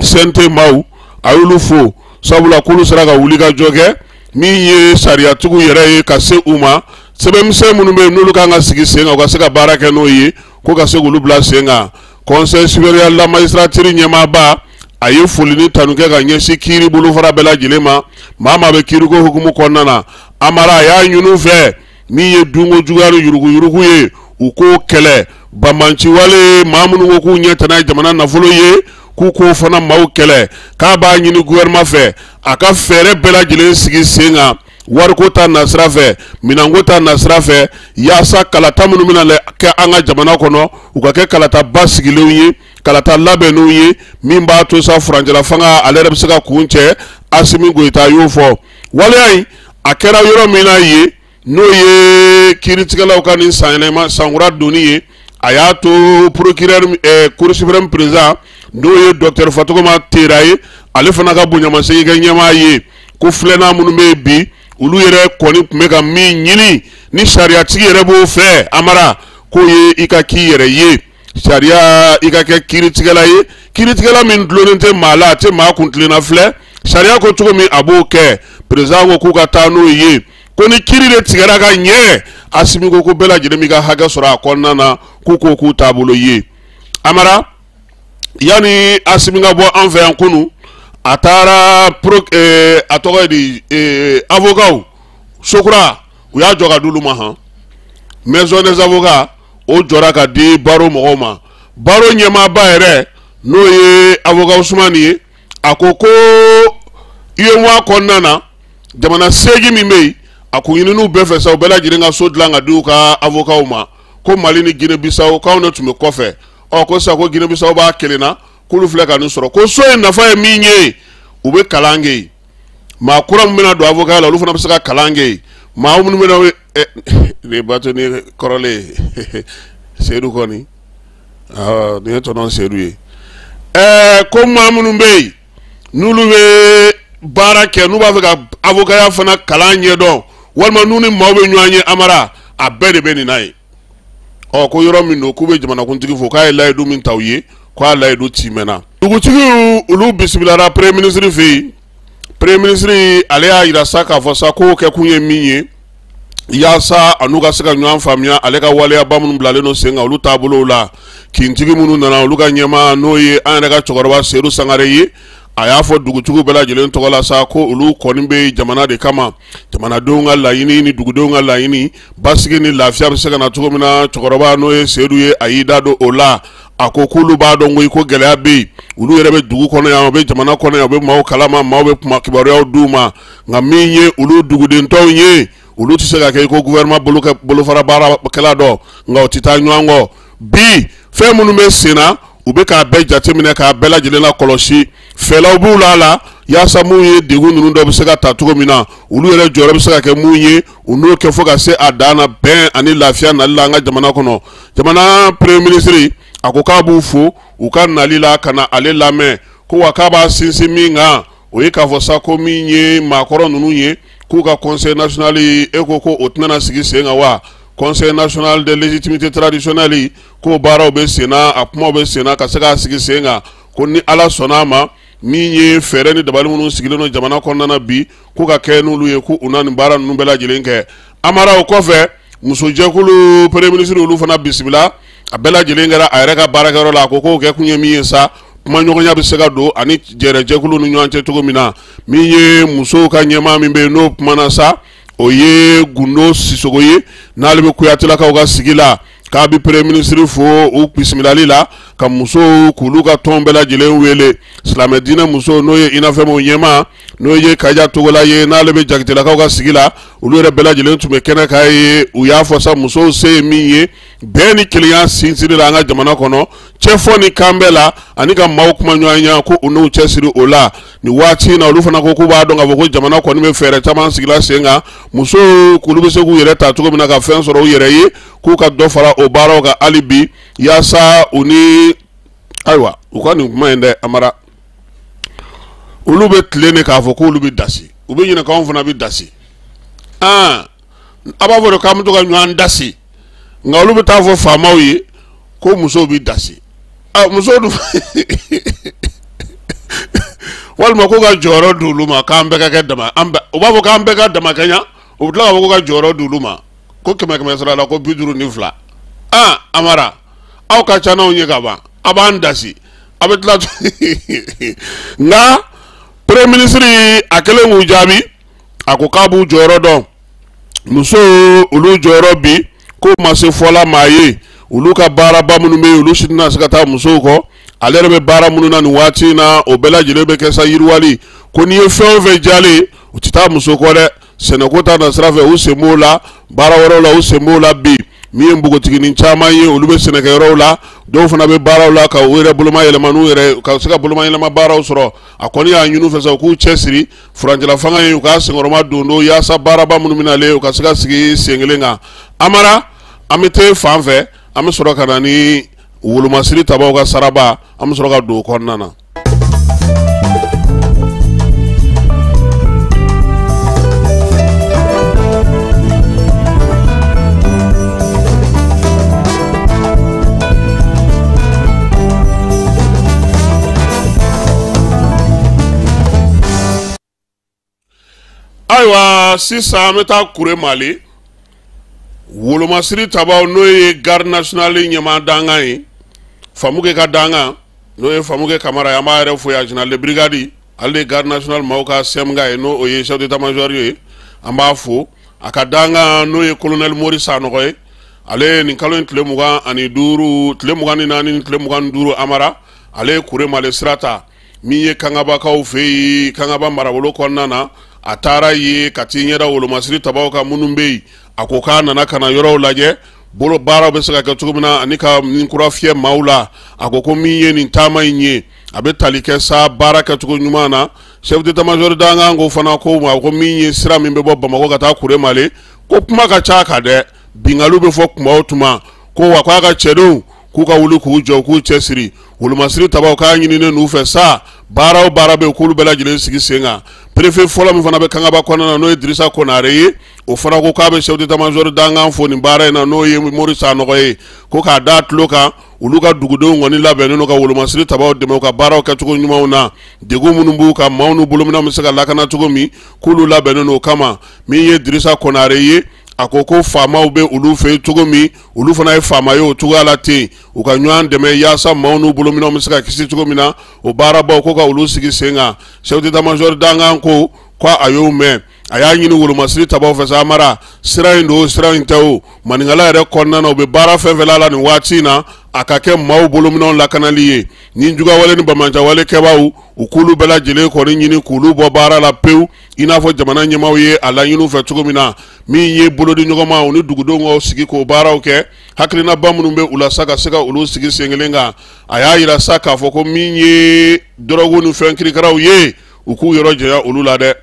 CNT maaw, a y'olu fo, sabula k'olu sera ka wuli ka jɔ kɛ. Min ye sariyatigiw yɛrɛ ye, ka se u ma, sɛbɛnmisɛn minnu bɛ yen n'olu kan ka sigi sen kan, u ka se ka baara kɛ n'o ye, ko ka se k'olu bila sen kan. Conseil supérieur de la magistrature ɲɛmaaba, a ye foli ni tanu kɛ ka ɲɛsin kiiri bolofara bɛɛ lajɛlen ma, maa maa bɛ kiiriko hukumu kɔnɔna na. Amara, a y'a ɲini u fɛ, min ye dunko juguya ni yuruguyurugu ye, u k'o kɛlɛ, banbanciwale, maa minnu ko k'u ɲɛ tɛna ye jamana nafolo ye, k'u k'o fana maaw kɛlɛ. K'a b'a ɲini gouvernement fɛ, a ka fɛɛrɛ bɛɛ lajɛlen sigi sen kan, wariko ta nasira fɛ, minɛnko ta nasira fɛ, yaasa kalata minnu bɛna kɛ an ka jamana kɔnɔ, u ka kɛ kalata basigilenw ye, kalata labɛnnenw ye, min b'a to sa furancɛla fanga ale yɛrɛ bɛ se ka kun cɛ. Asimi Goyita y'o fɔ. Waleya in a kɛra yɔrɔ min na ye, n'o ye kiiritigɛlaw ka nin sanyɛlɛma sankura donni ye, a y'a to procureur cour suprême président, n'o ye docteur Fatogoma Tera ye, ale fana ka bonyamasegin kɛ ɲɛmaa ye, ko filanan minnu bɛ yen bi, olu yɛrɛ kɔni tun bɛ ka min ɲini ni sariyatigi yɛrɛ b'o fɛ, Amara, k'o ye i ka k'i yɛrɛ ye sariya, i ka kɛ kiiritigɛla ye, kiiritigɛla min dulonnen tɛ maa la, a tɛ maa kuntilenna filɛ, sariya ko cogo min a b'o kɛ. Président ko k'u ka taa n'o ye, ko ni kiiri de tigɛra ka ɲɛ, Asimi ko ko bɛɛ lajɛlen b'i ka hakɛ sɔrɔ a kɔnɔna na, k'u ko k'u taabolo ye. Amara, yanni Asimi ka bɔ an fɛ yan kunun, a taara pro a tɔgɔ ye di, avocat sokura, u y'a jɔ ka d'olu ma han. Maison des avocats, o jɔra ka di barreau mɔgɔw ma. Barreau ɲɛmaaba yɛrɛ, n'o ye avocat Usumani ye, a ko ko UEMOA kɔnɔna na, jamana 8 min bɛ yen, a kun ɲininiw bɛɛ fɛ sa, u bɛɛ lajɛlen ka so dilan ka di u ka avocats ma, ko Mali ni Guinée Bissau k'anw de tun bɛ kɔfɛ. Ɔ, ko sisan ko Guinée Bissau b'a kelen na, k'olu filɛ ka nin sɔrɔ, ko so in nafa ye min ye, u bɛ kalan kɛ yen, maa kura min bɛna don avocat la, olu fana bɛ se ka kalan kɛ yen, maa minnu bɛna nin bato ni kɔrɔlen Seyidu kɔni, nin ye tɔnɔ Seyidu ye. Ko maa minnu bɛ yen n'olu bɛ baara kɛ, n'u b'a fɛ ka avocat fana kalan ɲɛdɔn, walima n'u ni maaw bɛ ɲɔgɔn ye, Amara, a bɛɛ de bɛ nin na yen. Ɔ, ko yɔrɔ min don, k'u bɛ jamanakuntigi fo k'a ye layidu min ta u ye, k'a layidu timɛna. Dugutigiw, olu bisimilara premier ministre fɛ yen. Premier ministre, ale y'a yira sa k'a fɔ sa k'o kɛkun ye min ye, yaasa a n'u ka se ka ɲɔgɔn faamuya ale ka waleyaba minnu bilalen don sen kan, olu taabolow la. Kintigi minnu nana, olu ka ɲɛmaa, n'o ye an yɛrɛ ka cɛkɔrɔba Seyidu Sangare ye, A y'a fɔ dugutigiw bɛɛ lajɛlen tɔgɔ la sa ko olu kɔni bɛ jamana de kama, jamanadenw ka laɲini ni dugudenw ka laɲini, basigi ni lafiya bɛ se ka na cogo min na. Cɛkɔrɔba n'o ye Seyidu ye, a y'i da don o la. A ko k'olu b'a dɔn ko gɛlɛya bɛ yen, olu yɛrɛ bɛ dugu kɔnɔ yan, u bɛ jamana kɔnɔ yan, u bɛ maaw kalama, maaw bɛ kuma kibaruyaw d'u ma, nka min ye olu duguden tɔw ye, olu tɛ se ka kɛ i ko gouvernement bolofara baarakɛla dɔ, nka u tɛ taa ɲɔgɔn kɔ. Bi fɛn minnu bɛ sen na, u bɛ k'a bɛɛ jateminɛ k'a bɛɛ lajɛlen lakɔlɔsi, fɛlaw b'u la a la yaasa mun ye degun ninnu dɔ bɛ se ka ta cogo min na, olu yɛrɛ jɔyɔrɔ bɛ se ka kɛ mun ye, u n'o kɛ fo ka se a dan na bɛn ani lafiya nali la an ka jamana kɔnɔ. Jamana premier ministre a ko k'a b'u fo u ka nali la ka na ale lamɛn, ko wa k'a b'a sinsin min kan, o ye k'a fɔ sa ko min ye maakɔrɔ ninnu ye, k'u ka conseil national, e ko ko o tɛna sigi sen kan wa? Conseil national de légitimité traditionnelle, k'o baaraw bɛ sen na, a kumaw bɛ sen na ka se k'a sigi sen kan, ko ni Ala sɔnna a ma, min ye fɛɛrɛ ni dabali minnu sigilen don jamana kɔnɔna na bi, k'u ka kɛ n'olu ye, k'u na nin baara ninnu bɛɛ lajɛlen kɛ. Amara, o kɔfɛ musojɛkulu premier ministre olu fana bisimila, a bɛɛ lajɛlen kɛra a yɛrɛ ka baarakɛyɔrɔ la. A ko k'o kɛ kun ye min ye sa, kumaɲɔgɔnya bɛ se ka don ani jɛrɛjɛkulu ni ɲɔgɔn cɛ cogo min na. Min ye musow ka ɲɛmaa min bɛ yen n'o kumana sa, o ye Gundo Sisogo ye, n'ale bɛ Kuyatelakaw ka sigi la, k'a bɛ premier ministre fo u bisimilali la, ka musow k'olu ka tɔn bɛɛ lajɛlen wele. Silamɛ diinɛ musow n'o ye UNAFEM ɲɛmaa, n'o ye Kaja Togola ye, n'ale bɛ Jakitelakaw ka sigi la, olu yɛrɛ bɛɛ lajɛlen tun bɛ kɛnɛ kan ye. U y'a fɔ sa musow se ye min ye bɛn ni kelenya sinsinni la an ka jamana kɔnɔ, cɛfɔ ni kanbɛn la, ani ka maaw kuma ɲɔgɔnya, ko u n'u cɛsiri o la nin waati in na. Olu fana ko k'u b'a dɔn k'a fɔ ko jamana kɔni bɛ fɛɛrɛ caman sigila sen kan, musow k'olu bɛ se k'u yɛrɛ ta cogo min na ka fɛn sɔrɔ u yɛrɛ ye, k'u ka dɔ fara o baaraw kan hali bi, yaasa u ni ayiwa u ka nin kuma in dɛ. Amara, olu bɛ tilen de k'a fɔ k'olu bɛ dasi, u bɛ ɲinɛ k'anw fana bɛ dasi. A b'a fɔ de k'an bɛ to ka ɲɔgɔn dasi, nka olu bɛ taa fɔ faamaw ye ko musow bɛ dasi. Musow dun walima ko ka jɔyɔrɔ di olu ma, k'an bɛɛ ka kɛ dama, an bɛɛ, u b'a fɔ k'an bɛɛ ka dama kɛɲa, u bɛ tila k'a fɔ ko ka jɔyɔrɔ di olu ma, ko kɛmɛ kɛmɛ sara la ko 52. Amara, aw ka ca n'anw ye ka ban, a b'an dasi, a bɛ tila. Nka premier ministre a kɛlen k'u jaabi, a ko k'a b'u jɔyɔrɔ dɔn, musow olu jɔyɔrɔ bi k'o ma se fɔla maa ye, olu ka baaraba minnu bɛ yen, olu si tɛna se ka taa musow kɔ. Ale yɛrɛ bɛ baara minnu na nin waati in na, o bɛɛ lajɛlen bɛ kɛ sa yiriwali, ko n'i ye fɛn o fɛn jalen, u tɛ taa muso kɔ dɛ. Sɛnɛko ta na sira fɛ, u sen b'o la, baara wɛrɛw la, u sen b'o la bi. Min ye npogotiginin caman ye, olu bɛ sɛnɛkɛyɔrɔw la, dɔw fana bɛ baaraw la ka u yɛrɛ boloma yɛlɛma n'u yɛrɛ ka se ka boloma yɛlɛma baaraw sɔrɔ. A kɔni y'a ɲini u fɛ sa u k'u cɛsiri, furancɛla fanga ye u k'a senkɔrɔma don don, yaasa baaraba minnu bɛ nalen, u ka se ka sigi sen kelen kan. Amara, an bɛ te fan fɛ, an bɛ sɔrɔ ka na ni wolomasiri tabaw ka saraba, an bɛ sɔrɔ ka don o kɔnɔna na. Ayiwa, sisan an bɛ taa Kuremale, wolomasiri tabaw n'o ye garde nationale ɲɛmaa dankan ye, Famukɛ ka dankan, n'o ye Famukɛ Kamara ye, an b'a yɛrɛ fo yan, général de brigade, ale de ye garde nationale maaw ka CMK ye, n'o ye chef d'état major ye, an b'a fo. A ka dankan n'o ye colonel Mori Sanɔgɔ ye, ale ye nin kalo in tile 25, tile 24 ni tile 25, Amara, ale ye Kuremale sira ta, min ye Kangabakaw fɛ yen, Kangaba marabolo kɔnɔna na. A taara yen ka t'i ɲɛda wolomasiri tabaw kan minnu bɛ yen. A ko k'a nana ka na yɔrɔw lajɛ, bolo baaraw bɛ se ka kɛ cogo min na, ani ka nin kura fiyɛ maaw la. A ko ko min ye nin taama in ye, a bɛ tali kɛ sa baara kɛcogo ɲuman na. Chef d'état major dankan ko fana ko ma ko min ye sira min bɛ bɔ Bamakɔ ka taa Kuremale, ko kuma ka ca kan dɛ, binkaliw bɛ fɔ tuma o tuma, ko wa k'a ka cɛdenw k'u ka wuli k'u jɔ, k'u cɛsiri. Wolomasiri tabaw k'a ɲininen n'u fɛ sa, baara o baara bɛ yen, k'olu bɛɛ lajɛlen sigi sen kan. Préfet fɔlɔ min fana bɛ Kangaba kɔnɔna na, n'o ye Dirisa Konare ye, o fana ko k'a bɛ chef d'état major dankan fo nin baara in na, n'o ye Mori Sanɔgɔ ye, ko k'a da tulo kan, olu ka dugudenw kɔni labɛnnen don ka wolomasiri tabaw dɛmɛ u ka baaraw kɛcogo ɲumanw na, degun minnu b'u kan, maaw n'u bolominɛnw bɛ se ka lakana cogo min, k'olu labɛnnen don o kama. Min ye Dirisa Konare ye, A ko ko faamaw bɛ olu fɛ yen cogo min, olu fana ye faama ye o cogoya la ten. U ka ɲɔgɔn dɛmɛ yaasa maaw n'u bolominɛnw bɛ se ka kisi cogo min na, o baarabaw ko ka olu sigi sen kan. Chef d'état-major dankan ko ko a y'o mɛn. A y'a ɲini wolomasiri tabaw fɛ sa, Amara, sira in don, sira in tɛ o, maninkala yɛrɛ kɔnɔna na, u bɛ baara fɛn fɛn la nin waati in na, a ka kɛ maaw bolominɛnw lakanali ye. Ni jugawale ni bamancawale kɛbaaw, u k'olu bɛɛ lajɛlen kɔni ɲini k'olu bɔ baara la pewu, i n'a fɔ jamana ɲɛmaaw ye a laɲini u fɛ cogo min na. Min ye bolodi ɲɔgɔnma, u ni dugudenw ka sigi k'o baaraw kɛ, hakilinaba minnu bɛ u la sa ka se ka olu sigi sen kelen kan. A y'a yira sa k'a fɔ ko min ye dɔrɔgu ni fɛn kirikaraw ye, u k'u yɔrɔ janya olu la dɛ.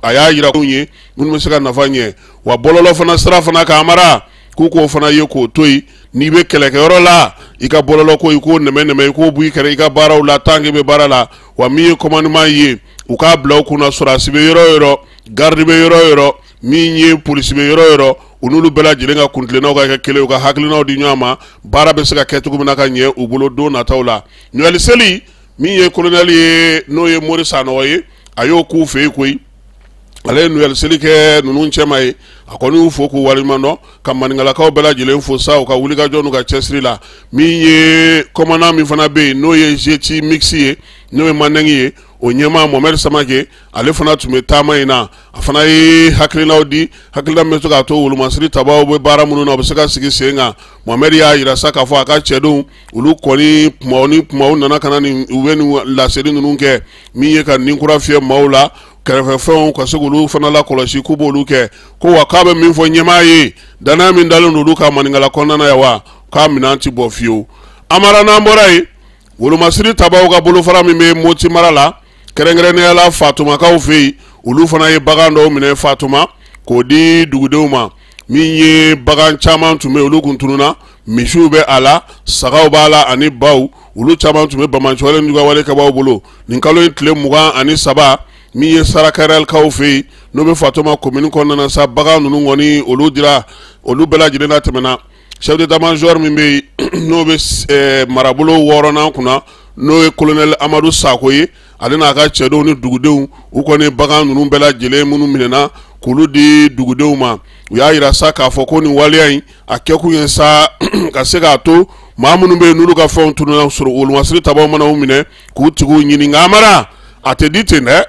A y'a yira anw ye minnu bɛ se ka nafa ɲɛ wa bɔlɔlɔ fana sira fana kan, Amara, k'u k'o fana ye k'o to yen. N'i bɛ kɛlɛkɛyɔrɔ la, i ka bɔlɔlɔ ko, i k'o nɛmɛ nɛmɛ, i k'o bɔ i kɛrɛ i ka baaraw la tant que i bɛ baara la. Wa min ye commandement ye, u k'a bila u kunna, sɔrɔdasi bɛ yɔrɔ o yɔrɔ, garde bɛ yɔrɔ o yɔrɔ, min ye polisi bɛ yɔrɔ o yɔrɔ, u n'olu bɛɛ lajɛlen ka kuntilennaw ka kɛ kelen, u ka hakilinaw di ɲɔgɔn ma, baara bɛ se ka kɛ cogo min na ka ɲɛ u bolo don nataw la. Noël seli, min ye colonel ye, n'o ye Mori Sanɔgɔ ye, a y'o k'u fɛ yen koyi. Ale ye Noël seli kɛ ninnu cɛma ye. A kɔni y'u fo k'u waleɲuman dɔn, ka maninkalakaw bɛɛ lajɛlen fo sa u ka wulikajɔ n'u ka cɛsiri la. Min ye commandant min fana bɛ yen, n'o ye GT mixte ye, n'o ye Mandingue ye, o ɲɛmaa Mohamed Samake, ale fana tun bɛ taama in na. A fana ye hakilinaw di, hakilina min bɛ se k'a to wolomasiri tabaw bɛ baara minnu na, u bɛ se ka sigi sen kan. Mohamed y'a yira sa k'a fɔ a ka cɛdenw, olu kɔni kumaw ni kumaw nana ka na nin, u bɛ nin laseli ninnu kɛ, min ye ka nin kura fiyɛ maaw la, kɛrɛfɛfɛnw ka se k'olu fana lakɔlɔsi, k'u b'olu kɛ. Ko wa k'a bɛ min fɔ ɲɛmaa ye, danaya min dalen don olu ka maninkala kɔnɔna na yan, wa k'a minɛn ti bɔ fiyewu. Amara, n'an bɔra yen, wolomasiri tabaw ka bolofara min bɛ Moti mara la, kɛrɛnkɛrɛnnenya la Fatumakaw fɛ yen, olu fana ye bagan dɔw minɛ Fatuma k'o di dugudenw ma. Min ye bagan caman tun bɛ yen, olu kun tununna, misiw bɛ a la, sagaw b'a la ani baw, olu caman tun bɛ bamancɛwale ni jugawale kɛbaaw bolo. Nin kalo in tile 23, min ye Sarakarɛlikaw fɛ yen, n'o bɛ Fatuma commune kɔnɔna na sa, bagan ninnu kɔni olu dira olu bɛɛ lajɛlen na tɛmɛna. Chef d'état-major min bɛ yen, n'o bɛ marabolo wɔɔrɔnan kunna, n'o ye colonel Amadu Sako ye, ale n'a ka cɛdenw ni dugudenw, u kɔni bagan ninnu bɛɛ lajɛlen minnu minɛna k'olu di dugudenw ma. U y'a yira sa k'a fɔ ko nin waleya in, a kɛkun ye sa ka se k'a to maa minnu bɛ yen, n'olu ka fɛnw tununna sɔrɔ, wolomasiri tabaw mana u minɛ k'u tigiw ɲini. Nka Amara, a tɛ di ten dɛ.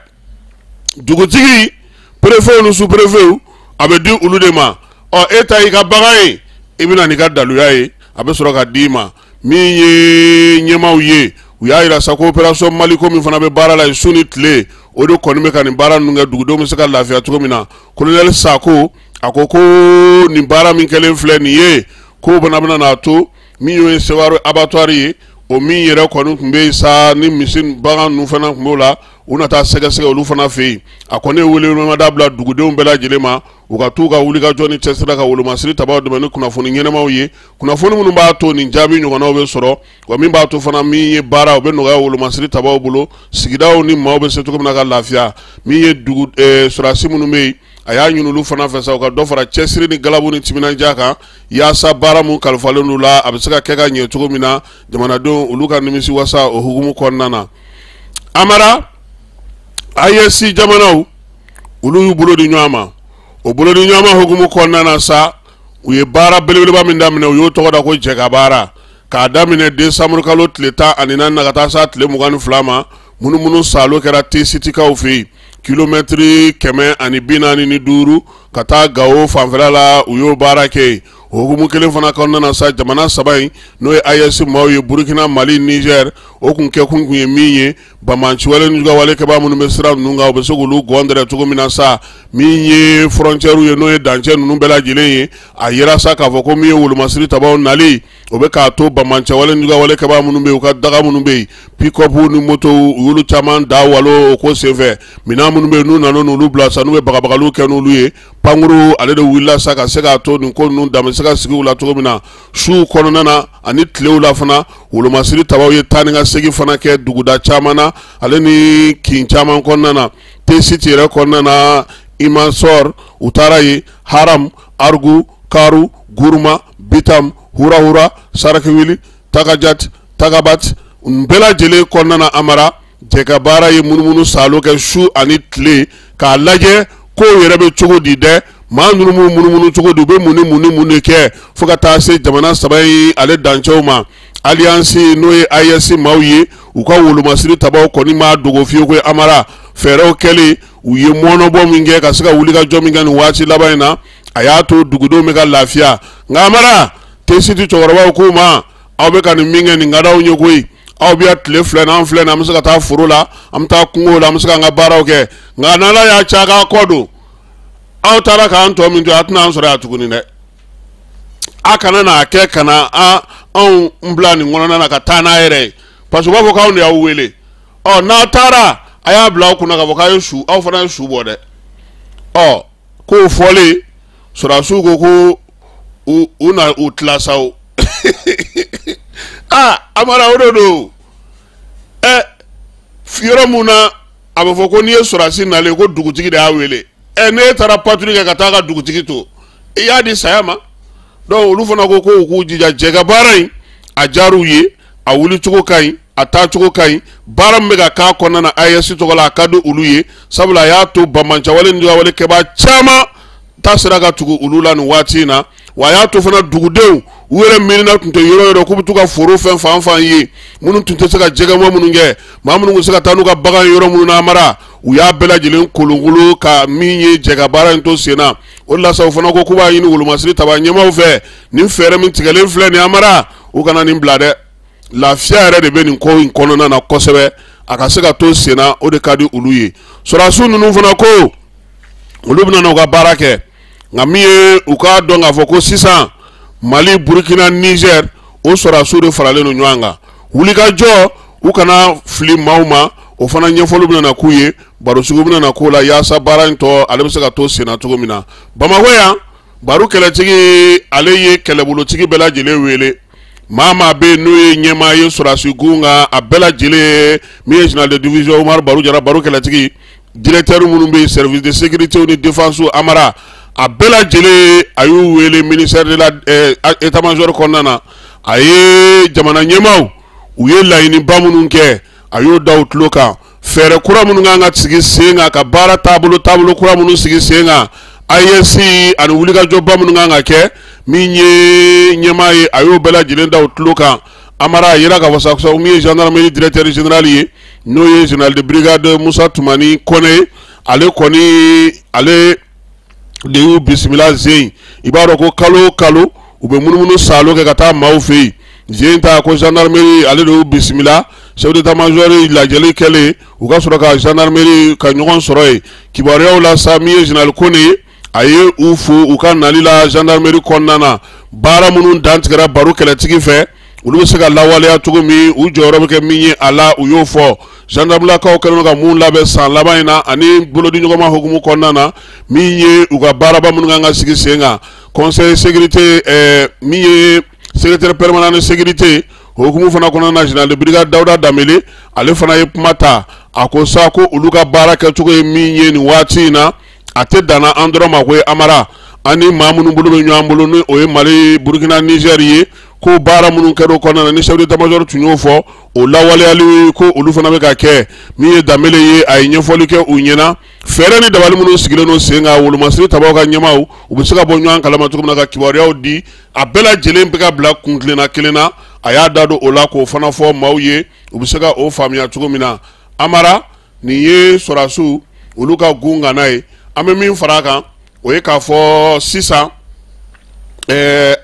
Dugutigi, préfet ni sous-préfet, a bɛ di olu de ma. Ɔ, e ta y'i ka bagan ye, i bɛna n'i ka daluya ye, a bɛ sɔrɔ ka d'i ma. Min ye ɲɛmaaw ye, u y'a yira sa ko opération Maliko min fana bɛ baara la su ni tile, o de kɔni bɛ ka nin baara ninnu kɛ, dugudenw bɛ se ka lafiya cogo min na. Colonel Sako, a ko ko nin baara min kɛlen filɛ nin ye, k'o fana bɛna n'a to min ye Seware abattoir ye, o min yɛrɛ kɔni tun bɛ yen sa, ni misi bagan ninnu fana tun b'o la, u na taa sɛgɛsɛgɛ olu fana fɛ yen. A kɔni ye welewelemada bila dugudenw bɛɛ lajɛlen ma, u ka t'u ka wulikajɔ ni cɛsiri ka wolomasiri tabaw dɛmɛ ni kunnafoni ɲɛnamaw ye, kunnafoni minnu b'a to nin jaabi ɲɔgɔnnaw bɛ sɔrɔ, wa min b'a to fana min ye baara o bɛ nɔgɔya wolomasiri tabaw bolo, sigidaw ni maaw bɛ se cogo min na ka lafiya. Min ye dugu sɔrɔdasi minnu bɛ yen, a y'a ɲini olu fana fɛ sa, u ka dɔ fara cɛsiri ni galabu ni timinandiya kan, yaasa baara mun kalifalen don la, a bɛ se ka kɛ ka ɲɛ cogo min na, jamanadenw olu ka nimisi wasa o hukumu kɔnɔna na. Amara, AES jamanaw, olu y'u bolo di ɲɔgɔn ma. O bolo di ɲɔgɔn ma hukumu kɔnɔna na sa, u ye baara belebeleba min daminɛ, u y'o tɔgɔ da ko jɛka baara, k'a daminɛ décembre kalo tile 14 na ka taa s'a tile 22 ma. Munumunu saalo kɛra Tesitikaw fɛ yen, kilomɛtiri 145 ka taa Gawo fanfɛla la, u y'o baara kɛ yen. O hukumu kelen fana kɔnɔna na sa, jamana saba in, n'o ye AES maaw ye, Burukina, Mali, Niger, o kun kɛkun kun ye min ye, banbaanciwale ni jugawale kɛbaa minnu bɛ sira ninnu kan, u bɛ se k'olu gɔn cogo min na sa. Min ye frontière ye, n'o ye dancɛ ninnu bɛɛ lajɛlen ye, a yira sa k'a fɔ ko min ye wolomasiri tabaw nali, o bɛ k'a to banbaanciwale ni jugawale kɛbaa minnu bɛ yen, u ka daga minnu bɛ yen, pick-up ni motow, u y'olu caman da walo o ko senfɛ. Minɛn minnu bɛ yen, n'u nana n'olu bila sa, n'u bɛ bagabagaliw kɛ n'olu ye, pankuru ale de wulila sa ka se k'a to nin ko ninnu dan bɛ se ka sigi u la cogo min na. Suw kɔnɔna na ani tilew la fana, wolomasiri tabaw ye taa ni ka segin fana kɛ duguda caman na, ale ni kin caman kɔnɔna na. Tesiti yɛrɛ kɔnɔna na, Imansɔr, u taara yen, Haram, Argu, Karu, Guruma, Bitam, Hurahura, Sarakiwili, Tagajat, Tagabat, nin bɛɛ lajɛlen kɔnɔna na, Amara, jɛka baara ye munumunu saalo kɛ su ani tile k'a lajɛ kow yɛrɛ bɛ cogo di dɛ. Maa ninnu b'u munumunu cogo di, u bɛ mun ni mun ni mun de kɛ fo ka taa se jamana saba in ale dancɛw ma. Alliance n'o ye AES maaw ye, u ka wolomasiri tabaw kɔni m'a dogo fiyewu ko Amara fɛɛrɛw kɛlen, u ye mɔnɔbɔ min kɛ ka se ka wulikajɔ min kɛ nin waati laban in na, a y'a to dugudenw bɛ ka lafiya. Nka Amara, Tesiti cɛkɔrɔbaw k'u ma, aw bɛ ka nin min kɛ, nin ka d'aw ye koyi. Aw bɛ yan tile filɛ nin, an filɛ nin, an bɛ se ka taa foro la, an bɛ taa kungo la, an bɛ se k'an ka baaraw kɛ. Nka n'Ala y'a ca k'a kɔ don, aw taara k'an tɔ min to, a tɛna an sɔrɔ yan tuguni dɛ. A kana n'a kɛ ka na anw bila nin kɔnɔna na ka taa n'a yɛrɛ ye, parce que u b'a fɔ k'anw de y'aw wele. Ɔ n'a taara, a y'a bila aw kunna k'a fɔ k'a ye su, aw fana ye su bɔ dɛ. Ɔ k'o fɔlen, sɔrɔdasiw ko ko u na u tila sa o. Aa Amara, o de don. Ɛ yɔrɔ mun na a bɛ fɔ ko n'i ye sɔrɔdasi nalen ko dugutigi de y'a wele, ɛ n'e taara patrouille kɛ ka taa ka dugutigi to, i y'a di saya ma. Donc olu fana ko u k'u jija jɛ ka baara in, a diyar'u ye, a wulicogo ka ɲi, a taacogo ka ɲi, baara min bɛ ka k'a kɔnɔna na AES tɔgɔ la, a ka di olu ye, sabula a y'a to banbaanciwale ni juguyawale kɛbaa caman ta sera ka tugu olu la nin waati in na. Wa a y'a to fana dugudenw u yɛrɛ miirina tun tɛ yɔrɔ yɔrɔ k'u bɛ t'u ka foro fɛn fan fan ye, minnu tun tɛ se ka jɛgɛmɔ minnu kɛ, maa minnu tun se ka taa n'u ka bagan yɔrɔ minnu na, Amara, u y'a bɛɛ lajɛlen kolonkolon ka min ye jɛ ka baara in to sen na. O de la sa, u fana ko k'u b'a ɲini wolomasiri taba ɲɛmaaw fɛ, nin fɛɛrɛ min tigɛlen filɛ nin, Amara, u kana nin bila dɛ. Lafiya yɛrɛ de bɛ nin ko in kɔnɔna na kosɛbɛ, a ka se ka to sen na, o de ka di olu ye. Sɔrɔdasiw ninnu fana ko olu bɛna n'u ka baara kɛ, nka min ye u k'a dɔn k'a fɔ ko sisan Mali, Burukina, Niger, o sɔrɔdasiw de faralen don ɲɔgɔn kan. Wulikajɔ, u kana fili maaw ma, o fana ɲɛfɔliw bɛna na k'u ye, barosigiw bɛna na k'o la, yaasa baara in tɔ ale bɛ se ka to sen na cogo min na. Bamakɔ yan, Baru kɛlɛtigi ale ye kɛlɛbolotigi bɛɛ lajɛlen wele, maa maa bɛ yen n'o ye ɲɛmaa ye sɔrɔdasi gun kan, a bɛɛ lajɛlen, min ye général de division Umaru Baru Jara, Baru kɛlɛtigi, directeur minnu bɛ yen, service de sécurité ni défense, Amara, a bɛɛ lajɛlen a y'u wele ministère de la état major kɔnɔna na. A ye jamana ɲɛmaaw, u ye laɲiniba minnu kɛ, a y'o da u tulo kan. Fɛɛrɛ kura minnu kan ka sigi sen kan, ka baara taabolo kura minnu sigi sen kan, AES ani wulikajɔba minnu kan ka kɛ, min ye ɲɛmaa ye, a y'o bɛɛ lajɛlen da u tulo kan. Amara, a yira k'a fɔ sa min ye gendarmerie directeur général ye, n'o ye général de brigade Musa Tumani Kɔnɛ ye, ale kɔni ale de y'u bisimila zen. I b'a dɔn ko kalo o kalo u bɛ munumunu saalo kɛ ka taa maaw fɛ yen. Zen ta ko gendarmerie ale de y'u bisimila. Chef d'état major lajɛli kɛlen, u ka sɔrɔ ka gendarmerie ka ɲɔgɔn sɔrɔ yen. Kibaruyaw la sa, min ye général Kone ye, a ye u fo u ka nali la gendarmerie kɔnɔna na. Baara minnu dantigɛra Baru kɛlɛtigi fɛ, olu bɛ se ka lawaleya cogo min, u jɔyɔrɔ bɛ kɛ min ye a la, u y'o fɔ. Gendarmelakaw kɛlen don ka mun labɛn san laban in na ani bolodiɲɔgɔnma hukumu kɔnɔna na, min ye u ka baaraba minnu kan ka sigi sen kan, conseil sécurité, min ye secrétaire permanent de sécurité o hukumu fana kɔnɔna na, général de brigade Dawuda Danbele, ale fana ye kuma ta. A ko sa ko olu ka baara kɛcogo ye min ye nin waati in na, a tɛ danna an dɔrɔn ma ko ye Amara, ani maa minnu bolo bɛ ɲɔgɔn bolo, ni o ye Mali, Burukina, Niger ye, ko baara minnu kɛra o kɔnɔna na, ni chef d'état major tun y'o fɔ, o lawaleyali ko olu fana bɛ ka kɛ. Min ye Danbele ye, a ye ɲɛfɔli kɛ u ɲɛna fɛɛrɛ ni dabali minnu sigilen don sen kan, wolomasiri tabaw ka ɲɛmaaw, u bɛ se ka bɔ ɲɔgɔn kalama cogo min na ka kibaruyaw di, a bɛɛ lajɛlen bɛ ka bila kun kelenna kelen na. A y'a da don o la k'o fana fɔ maaw ye, u bɛ se ka o faamuya cogo min na. Amara, nin ye sɔrɔdasiw olu ka gun ŋana ye. An bɛ min fara a kan, o ye k'a fɔ sisan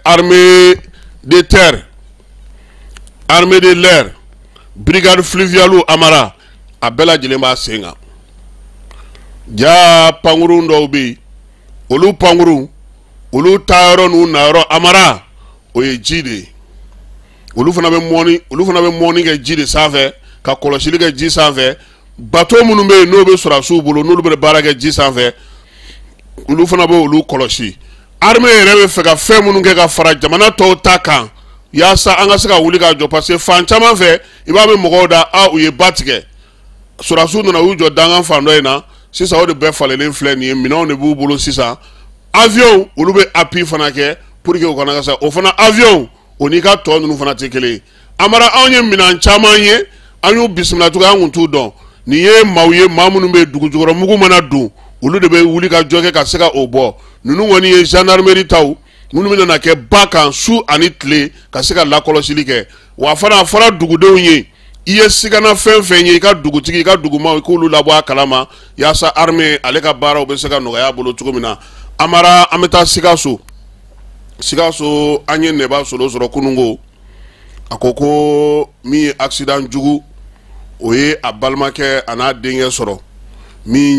armée de terre, armée de l'air, brigade fluviale, Amara, a bɛɛ lajɛlen b'a sen kan. Ja pankurun dɔw bɛ yen, olu pankurun olu taayɔrɔ n'u nayɔrɔ, Amara, o ye ji de ye. Olu fana bɛ mɔni kɛ ji de sanfɛ, ka kɔlɔsili kɛ ji sanfɛ. Bato minnu bɛ yen n'o bɛ sɔrɔdasiw bolo, n'olu bɛ baara kɛ ji sanfɛ, olu fana bɛ olu kɔlɔsi. Armée yɛrɛ bɛ fɛ ka fɛn minnu kɛ ka fara jamana tɔw ta kan, yaasa an ka se ka wuli ka jɔ, parce que fan caman fɛ, i b'a mɛn mɔgɔw da, a u ye ba tigɛ, sɔrɔdasiw nana u y'u jɔ dankan fan dɔ in na. Sisan o de bɛɛ falenlen filɛ nin ye, minɛnw de b'u bolo sisan. Avion, olu bɛ appui fana kɛ pour que u kana ka sa. O fana avion, o n'i ka tɔ ninnu fana tɛ kelen ye. Amara, anw ye minɛn caman ye, an y'u bisimila cogo, an kun t'u dɔn. Nin ye maaw ye, maa minnu bɛ dugu jukɔrɔ, mugu mana don, Olu de bɛ wuli ka jɔ kɛ ka se ka o bɔ. Ninnu kɔni ye gendarmerie taw, minnu bɛna kɛ ba kan su ani tile ka se ka lakɔlɔsili kɛ. Wa fana, a fɔra dugudenw ye, i ye sigana fɛn fɛn ye, i ka dugutigi, i ka dugumaw, i k'olu labɔ a kalama, yaasa armée ale ka baaraw bɛ se ka nɔgɔya a bolo cogo min na. Amara, an bɛ taa Sikaso. Sikaso, an ye Nɛba Solo sɔrɔ kununko. A ko ko min ye accident jugu, o ye a balimakɛ a n'a denkɛ sɔrɔ min.